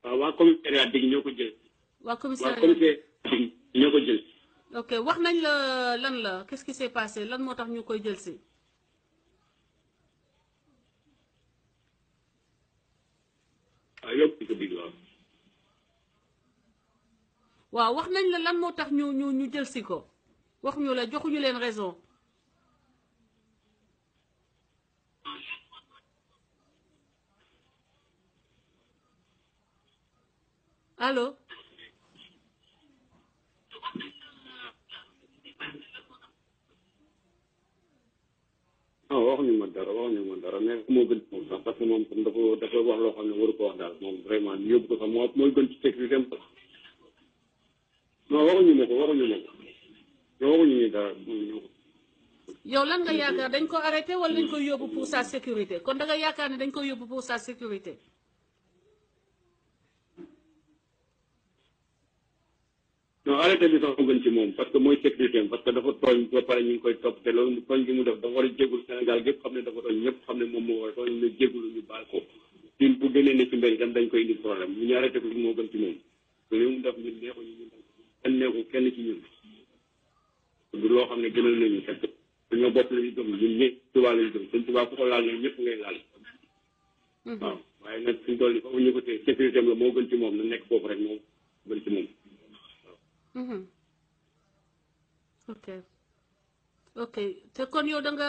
waaw waa commissariat dig ñoo ko jël. waa waa commissariat commissariat dig ñoo ko jël. ok wax nañ la lan la qu'est-ce qui s'est passé lan moo tax ñu koy jël si. waaw yóbbu ko dig waaw. waaw wax nañ la lan moo tax ñu jël si ko waxuñu la joxuñu leen raison. allo. ah waxuñu ma dara mais moo gën moom sax parce que moom comme dafa wax loo xam ne waru ko wax daal moom vraiment ñu yóbbu ko sax mooy gën ci sécurité am non waxuñu ma ko waxuñu ñu dara yow lan nga yaakaar dañ ko arrêté wala dañ koy yóbbu pour sa sécurité kon da nga yaakaar ne dañ koy yóbbu pour sa sécurité. non arrêté bi sax moo gën ci moom parce que mooy sécurité am parce que dafa tooñ ba pare ñu ngi koy topp te loolu tooñ gi mu def dafa war a jégalu Sénégal gépp xam ne dafa tooñ ñëpp xam ne moom moo war a tooñ ne jégalu ñu baal ko ñun bu génnee ne ci mbir itam dañ koy indi problème ñu arrêté ko moo gën ci moom te li mu def ñun neexuñu ñun kenn neexu kenn ci ñun du loo xam ne gënal nañu parce que dañoo bopp la ñu gëm ñun ñëpp tubaab la ñu gëm seen tubaab ku ko laal nag ñëpp ngay laal waaw waaye nag suñu toll nii foofu ñu ko tee sécurité am la moo gën ci moom na nekk foofu rek moo gën ci moom ok te kon yow da nga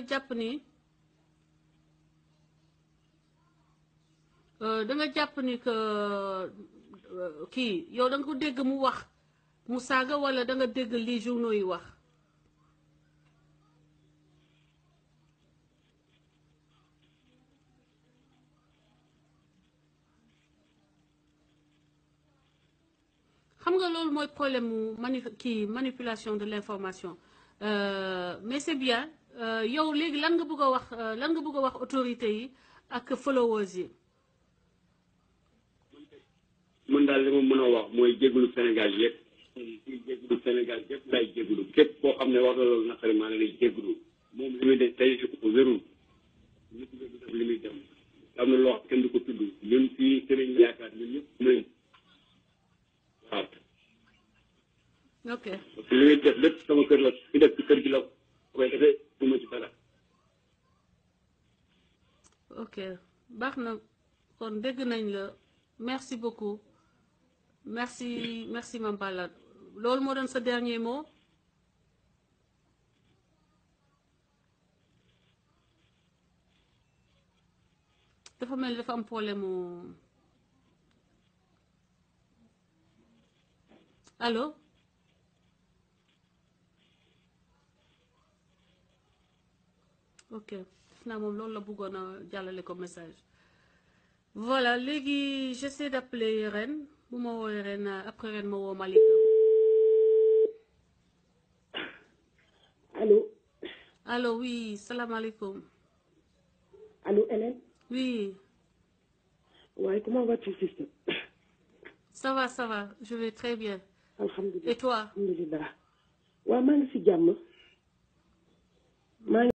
jàpp ni que kii yow da nga ko dégg mu wax mu saaga wala da nga dégg lii journaux yi wax. xam nga loolu mooy problème mu manipulation de l'information mais c'est bien yow léegi lan nga bëgg a wax autorités yi ak followers yi. man daal li ma mën a wax mooy jégalu Sénégal yëpp lay jégalu képp koo xam ne wax na loolu naqari maa ngi lay jégalu moom li muy def tey ko wérul nit ñi def li muy dem am na loo xam kenn du ko tudd ñun fii sëriñ yaakaar ñun ñëpp nañ waaw. ok parce que li muy def lépp sama kër la fi def ci kër gi la koy defee du ma ci dara. ok baax na kon dégg nañ la merci beaucoup merci Mame Balla loolu moo doon sa dernier mot. dafa mel ni dafa am problème mu allo. ok def naa moom loolu la bëggoon a jàllale ko message. voilà léegi j'essaie d'appeler Ren bu ma woowee Ren après Ren ma woo Malika. allô. allô oui salaamaaleykum. allô Hélène. oui. ouais, comment vas-tu, sister? ça va je vais très bien. alhamdulilah. et toi? alhamdulilah. waaw maa ngi si jàmm. maa ngi